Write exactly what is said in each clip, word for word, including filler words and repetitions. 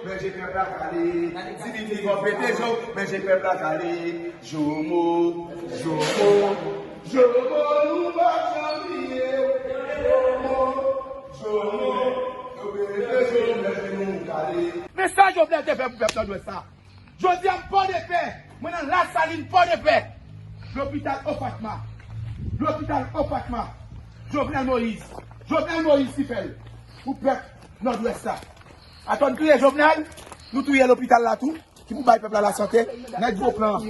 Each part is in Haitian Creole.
Men je pèp la kale. Di li li gon pete jo, men je pèp la kale. Jomo, Jomo, Jomo, nou pa janm bliye. Jomo, Jomo, yo pete jo, men je nou kale. Men sa Jovenel te fè pou pèp Nòdwès la. Jodi a m Pòdepè, mwen nan Lasalin Pòdepè. Lopital Ofatma. Lopital Ofatma. Jovenel Moïse. Jovenel Moïse ki fè l. Pou pèp Nòdwès la. Atò n touye Jovenel, nou touye lopital la tou, ki pou bay pèp la lasante. Nèg Beauplan.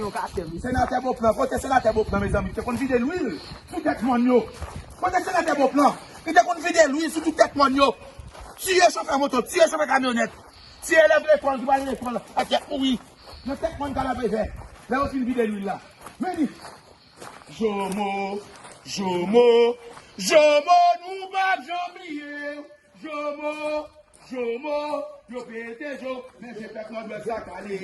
Senatè Beauplan, kote senatè Beauplan, mezanmi? Te konn vide lwil sou tèt mòn yo. Kote senatè Beauplan? Li te konn vide lwil sou tout tèt mòn yo. Tiye chofè moto, tiye chofè kamyonèt. Tiye elèv lekòl ki pral lekòl ak tèt mouri. Nan tèt mòn Kalabrevè. Lè yo fin vide lwil la. Men li. Jomo, Jomo, Jomo, nou p ap janm bliye. Jomo, Jomo, yo pete jo, men je pèp Nòdwès la kale.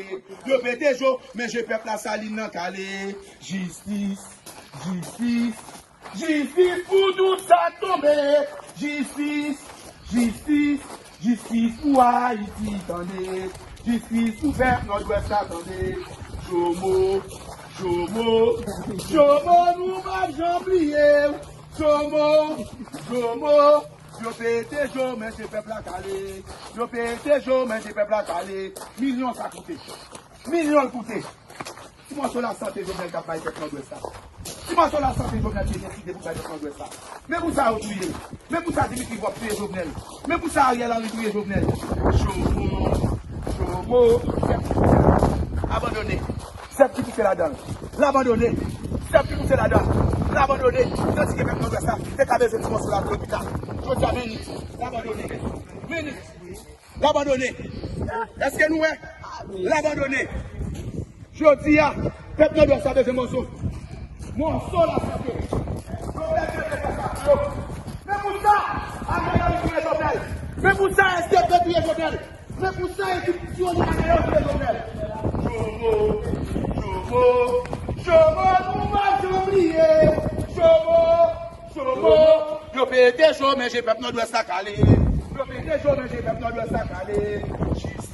Yo pete jo, men je pèp Lasalin nan kale. Jistis, jistis, jistis pou tout sa k tonbe. Jistis, jistis, jistis pou Ayiti tande. Jistis pou pèp Nòdwès la tande. Jomo, Jomo, Jomo, nou p ap janm bliye w. Jomo, Jomo, yo pete jo, men je pèp la kale. Yo pete jo, men je pèp la kale. Milyon sa koute. Milyon l koute. Ti mòso lasante Jovenel t ap bay pèp Nòdwès la. Ti mòso lasante Jovenel te deside pou bay pèp Nòdwès la. Men pou sa yo touye. Men pou sa Dimitri Vorbe touye Jovenel. Men pou sa Ariel Henry touye Jovenel. Jomo, Jomo, sèp ki pouse ladan l abandone. Sèp ki pouse ladan l abandone. Sèp ki pouse ladan l abandone. Tandike pèp Nòdwès la te ka bezwen ti mòso la pou lopital. Jodi a, men li, l abandone. Men li. L abandone. Èske nou wè? L abandone. Jodi a, pèp Nòdwès la bezwen mòso. Mòso lasante. Yo pèp Nòdwès la sa pou yo. Men pou sa, Ariel Henry touye Jovenel. Men pou sa, S D P touye Jovenel. Men pou sa, ekip Tironi Kanè yo touye Jovenel. Jomo, Jomo, Jomo, nou pa janm bliye. Jomo, Jomo, yo pete jo, men je pèp Nòdwès la kale. Yo pete jo, men je pèp Nòdwès la kale.